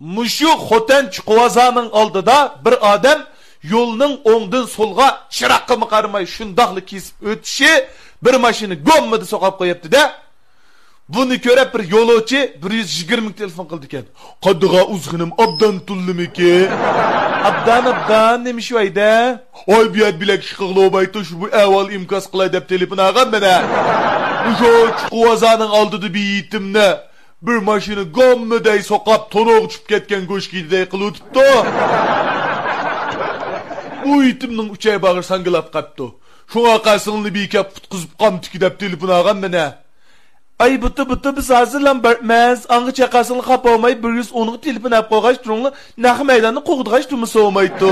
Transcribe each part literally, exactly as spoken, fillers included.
مۇشۇ خوتەن چوققىۋازانىڭ ئالدىدا بىر ئادەم يولنىڭ ئوڭدىن سولغا چىراغقىمۇ قارىماي شۇنداقلا كېسىپ ئۆتۈشى، بىر ماشىنا گوممىدە سوقاپ قويۇپتۇ-دە. بۇنى كۆرۈپ بىر يولۇچى بىر يۈز يىگىرمىگە تېلېفون قىلىدىكەن. قادىغا ئۇزغىنىم ئابدان تۇللىمىكى؟ ئابدان، ئابدان، نېمە ئىش ۋايدە؟ ئاي، بۇ يەردە بىلەك ئىش قىلغىلى بولمايتتى، شۇ بۇ ئەھۋال ئىنكاس قىلاي دەپ تېلېفون ئالغان مانا. مۇشۇ چوققىۋازانىڭ ئالدىدا بىر يېتىمنى بىر ماشىنا گوممىدەي سوقاپ، تونۇغا چۈشۈپ كەتكەن گۆشكىدىدەي قىلىۋېتىپتۇ. بۇ يېتىمنىڭ ئۈچەي باغرى ساڭگىلاپ قاپتۇ. شۇڭا قەسىڭنى بىكەپ قۇتقۇزۇپ قامتىكى دەپ تېلېفون ئالغان مانا. ئاي بۇتى، بۇتى، بىز ھازىرلا بارىمىز. ئاڭغىچە قەسىڭلار خاپا بولماي، بىر يۈز ئونغا تېلېفون ئەپ قويغاچ تۇرۇڭلار، نەق مەيداننى قوغدىغاچ تۇرمىسا بولمايتتۇ.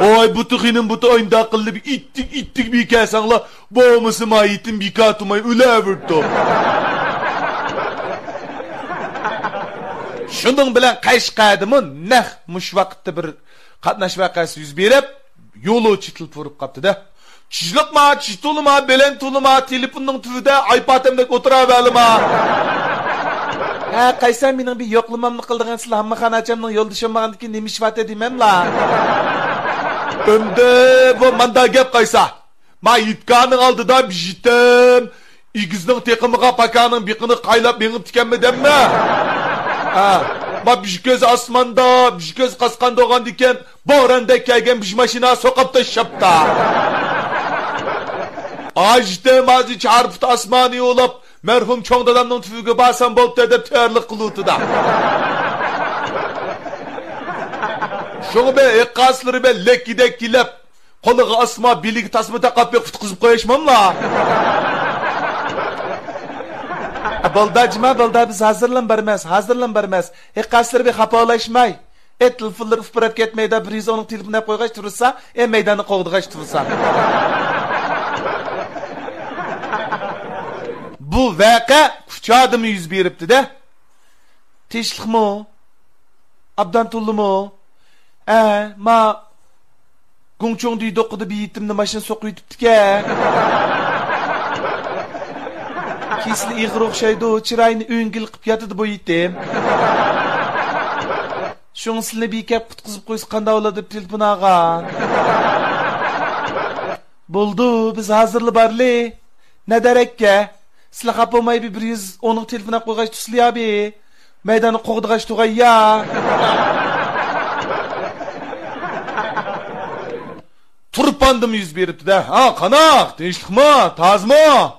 ئاي بۇتى خېنىم، بۇتى ئاينداق قىلىپ ئىتتىك، ئىتتىك بىكەسەڭلار، بولمىسا ما يېتىم بىكار تۇرماي ئۆلەۋېرىدۇ. شۇنىڭ بىلەن قەشقەردىمۇ نەق مۇشۇ ۋاقىتتا بىر قاتناش ۋەقەسى يۈز بېرىپ، يولۇچى تېلېفون ئۇرۇپ قاپتۇ-دە. چىشلىقما، چىش تولىما، بېلەن تولىما، تېلېفوننىڭ تۈۋىدە ئايپاتەمدەك ئولتۇراۋەرلىما. ھە، قايسا مېنىڭ بىر يوقلىمامنى قىلىدىغان سىلەر ھەممە خاناچامنىڭ يولدىشى بولمىغاندىكىن نېمە ئىش بارتى دېمەملا. ئەمدى بۇ ماندا گەپ قايسا. ما يىتكانىڭ ئالدىدا بىژىتىم ئېگىزنىڭ تېقىمىغا پاكانىڭ بېقىنى قايلاپ مېڭىپتىكەنمۇ دەممە؟ ھە. ما بىژ كۆز ئاسماندا، بىژ كۆز قاسقان دوغاندىكەن، بوراندا كەلگەن بىژ ماشىنا سوقاپ تاشلاپتا. ئاژىتىم ھازىر چار پۇت ئاسماننى يولاپ، مەرھۇم چوڭ دادامنىڭ تۈۋىگە بارسام بولدى دەپ تەييارلىق قىلىۋاتىدۇ. شۇڭا بە ھېققاسلىرى بە لەككىدەك كېلىپ، قولىغا ئاسما، بېلىگە تاسما تاقاپ بېقىپ قۇتقۇزۇپ قويۇشماملا. بولدى جىما، بولدى، بىز ھازىرلا بارىمىز، ھازىرلا بارىمىز. ھېققاسلىرى بى خاپا بولۇشماي. ئەي تېلېفونلىرى ئۇپراپ كەتمەيدۇ، بىر يۈز ئونغا تېلېفون ئەپ قويغاچ تۇرسا، ئەي مەيداننى قوغدىغاچ تۇرسا. بۇ ۋەقە كۇچادىمۇ يۈز بېرىپتۇ-دە. تىنچلىقمۇ؟ ئابدان توللىمۇ؟ ھە، ما گۇڭچۇڭ دېيدۇققىدە بىر يېتىمنى ماشىنا سوقۇۋېتىپتىكەن. كېسىلى ئېغىر ئوخشايدۇ، چىرايىنى ئۆڭگىل قىپ ياتىدۇ بۇ يېتىم. شۇڭا سىلىنى بىكەپ قۇتقۇزۇپ قويسا قانداق بولىدۇ دەپ تېلېفون ئالغان. بولدى، بىز ھازىرلا بارلى. نە دەرەككە؟ سىلە خاپا بولماي بىر، بىر يۈز ئونغا تېلېفون ئەپ قويغاچ تۇرسىلى يا بى. مەيداننى قوغدىغاچ تۇرغاي يا. تۇرپاندىمۇ يۈز بېرىپتۇ-دە. ھا، قاناق؟ تىنچلىقمۇ؟ تازىمۇ؟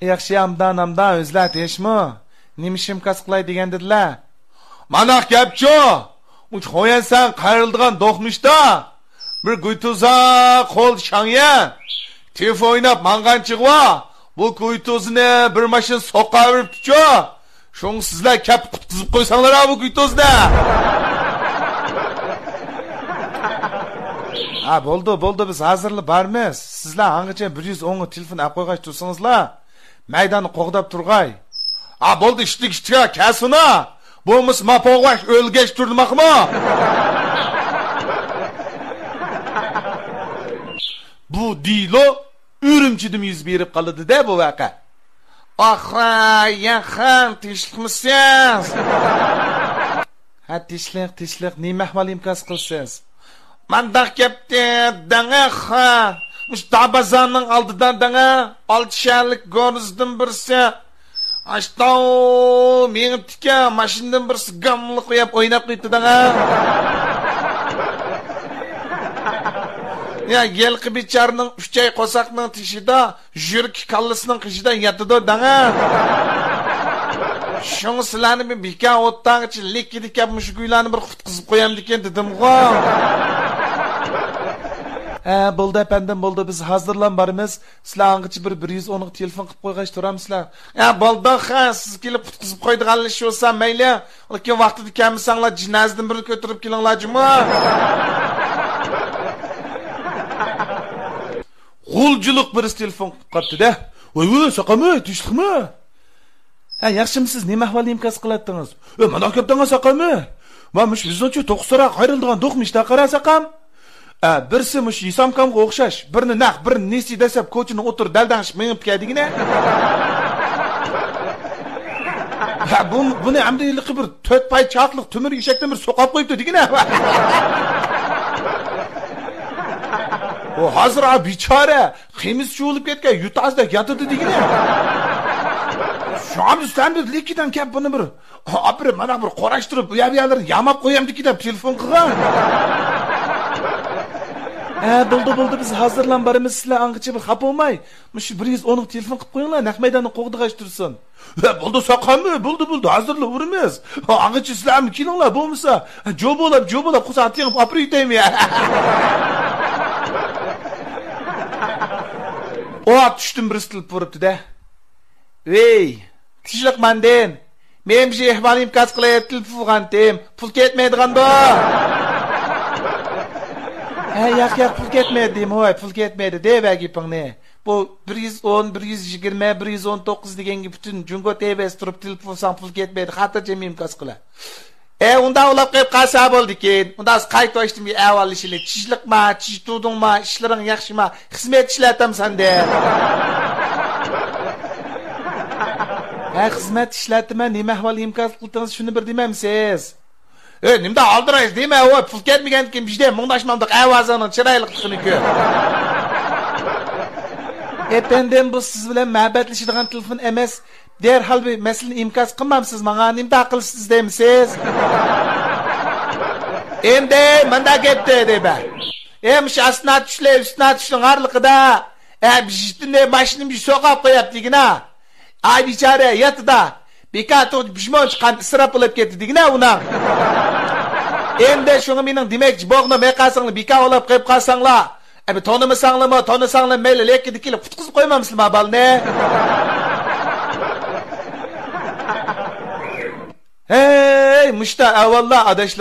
ياخشى، ئامدان، ئامدان، ئۆزلەر تىنچمۇ؟ نېمە ئىش ئىنكاس قىلاي دېگەندىلە؟ مانا گەپچۇ، مۇشۇ خويەنسەن قايرىلىدىغان دوقمۇشتا بىر گۇيتۇزا قول شاڭيە تېف ئويناپ ماڭغان چېغىۋا، بۇ گۇيتۇزنى بىر ماشىنا سوقاۋېرىپتىچۇ. شۇڭا سىزلەر كەپ قۇتقۇزۇپ قويساڭلار بۇ گۇيتۇزنى. ھا، بولدى، بولدى، بىز ھازىرلا بارىمىز. سىزلەر ھاڭغىچە بىر يۈز ئونغا تېلېفون ئەپ قويغاچ تۇرسىڭىزلا، مەيداننى قوغداپ تۇرغاي. ھا، بولدى، ئىشتىك ئىشتىكى كەلسۇنا. بولمىسا ما پوغۋاش ئۆلگەچ تۇرماقمۇ؟ بۇ دېلو ئۈرۈمچىدىمۇ يۈز بېرىپ قالىدۇ-دە بۇ ۋەقە. ئاخا، ياخا، تىنچلىقمىسىز؟ ھە، تىنچلىق، تىنچلىق، نېمە ئەھۋال ئىنكاس قىلىسىز؟ مانداق گەپتى دەڭە خا. مۇشۇ دابازارنىڭ ئالدىدا دەڭە، ئالتە شەھەرلىك گورزدىن بىرسى ئاشتاۋ مېڭىپتىكەن، ماشىنىدىن بىرسى گاملىق يەپ ئويناپ قويۇپتۇ دەڭە. يا، ھېلىقى بىچارىنىڭ ئۈچەي قورساقنىڭ تېشىدا، يۈرىكى كاللىسىنىڭ قېشىدا ياتىدۇ دەڭە. شۇڭا سىلەرنى بىر بىكار ئوتتاغىچە لىكىدە كەپ مۇشۇ گۇيلارنى بىر قۇتقۇزۇپ قويامدىكىن دېدىمغۇ. ھە، بولدى ئەپەندىم، بولدى، بىز ھازىرلا بارىمىز. سىلەر ئاڭغىچە بىر، بىر يۈز ئونغا تېلېفون قىلىپ قويغاچ تۇرامسىلەر؟ ھە، بولدى خا، سىز كېلىپ قۇتقۇزۇپ قويىدىغانلا ئىش بولسا مەيلى. لېكىن ۋاقتىدا كەلمىسەڭلار، جىنازىدىن بىرنى كۆتۈرۈپ كېلىڭلار جۇمۇ. غۇلجىلىق بىرسى تېلېفون قىلىپ قاپتۇ-دە. ۋاي ۋاي، ساقامۇ، تىنچلىقمۇ؟ ھە، ياخشىمۇسىز؟ نېمە ئەھۋال ئىنكاس قىلاتتىڭىز؟ ئۆ، مانا كەپتىڭە ساقامۇ. ما مۇشۇ بىزنىڭچۇ توققۇز ساراغا قايرىلىدىغان دوقمۇشتا قارا ساقام. ئە، بىرسى مۇشۇ ھېسامكامغا ئوخشاش، بىرنى نەق، بىرنى نېسى دەسسەپ كوچىنىڭ ئوتتۇرا دەلدەڭشىپ مېڭىپ كەلدىگىنە. ھە، بۇ، بۇنى ئەمدى ھېلىقى بىر تۆت پاي چاقلىق تۆمۈر ئېشەك بىر سوقاپ قويۇپتۇ دېگىنە. ئۇ ھازىر، ئا، بىچارە قىمىز چۇۋۇلۇپ كەتكەن يۇتازدەك ياتىدۇ دېگىنە. شۇڭا بىز سەن بىر لىكىدان كەپ بۇنى بىر ئاپىرىپ، مانا بىر قوراشتۇرۇپ، ئۇ يەر بۇ يەرلىرىنى ياماپ قويامدىكى دەپ تېلېفون قىلغان. ھە، بولدى، بولدى، بىز ھازىرلا بارىمىز، سىلەر ئاڭغىچە بىر خاپا بولماي، مۇشۇ بىر يۈز ئونغا تېلېفون قىلىپ قويۇڭلار، نەق مەيداننى قوغدىغاچ تۇرسۇن. ھە، بولدى، ساقامۇ، بولدى، بولدى، ھازىرلا ئۇرىمىز. ھە، ئاڭغىچە سىلەرمۇ كېلىڭلار، بولمىسا، ھە، جو بولاپ، جو بولاپ، قورساق تېڭىپ ئاپىرىۋېتەيمۇ يا. ئوت، چۈشتىن بىرسى تېلېفون ئۇرۇپتۇ-دە. ۋېي، تىنچلىق ماندىن. مەن بىر ئەھۋال ئىنكاس قىلاي دەپ تېلېفون قىلغانتىم. پۇل كەتمەيدىغاندۇ؟ ھە، ياق، ياق، پۇل كەتمەيدۇ دېمە، ھوي، پۇل كەتمەيدۇ، دەيۋەر گېپىڭنى. بۇ بىر يۈز ئون، بىر يۈز يىگىرمە، بىر يۈز ئون توققۇز دېگەنگە پۈتۈن جۇڭگو تېۋەسى تۇرۇپ تېلېفون قىلساڭ پۇل كەتمەيدۇ، خاتىرجەم ئىنكاس قىلە. ئە، ئۇنداق ئۇلاپ قېلىپ قالسا بولدىكەن. ئۇنداق قايتا باشتىن بىر ئەھۋاللىشىلى. تىنچلىقما، تىنچ تۇردۇڭما، ئىشلىرىڭ ياخشىما، خىزمەت ئىشلەتەمسەن دە؟ ھە، خىزمەت ئىشلەتىمەن، نېمە ئەھۋال ئىنكاس قىلدىڭىز، شۇنى بىر دېمەمسىز؟ ئە، نېمىدە ئالدىرايسىز دېمە، ۋاي، پۇل كەتمىگەندىكىن بىژدە مۇڭداشمامدۇق ئاۋازىڭنىڭ چىرايلىقلىقىنى كۆر. ئەپەندىم، بۇ سىز بىلەن مەبەتلىشىدىغان تېلېفون ئەمەس. دەرھال بىر مەسىلىنى ئىنكاس قىلمامسىز ماڭا؟ نېمىدە قىلىشنى ئىزدەيمسىز؟ ئەمدى مۇنداق گەپتە دەيمەن. ئەي، مۇشۇ ئاستىنا چۈشلەر، ئۈستىنا چۈشنىڭ ئارىلىقىدا، ئە، بىژدىنى ماشىنىمنى سوقاپ قوياپتىكىنا. ئاي بىچارە ياتىدا. بىكار توغرا بىژمونچە قان ئىسراپ بولۇپ كەتتى دېگىنە ئۇنىڭ. ئەمدى شۇڭا مېنىڭ دېمەكچى بولغىنىم، ھەرقايسىڭلار بىكار ئولاپ قېلىپ قالساڭلار، ئەبى تونۇمىساڭلارمۇ، تونۇساڭلار مەيلى، لېكىن كېلىپ قۇتقۇزۇپ قويمامسىلەر ما بالىنى؟ ھەي، مۇشتا ئەۋاللا ئاداشلار.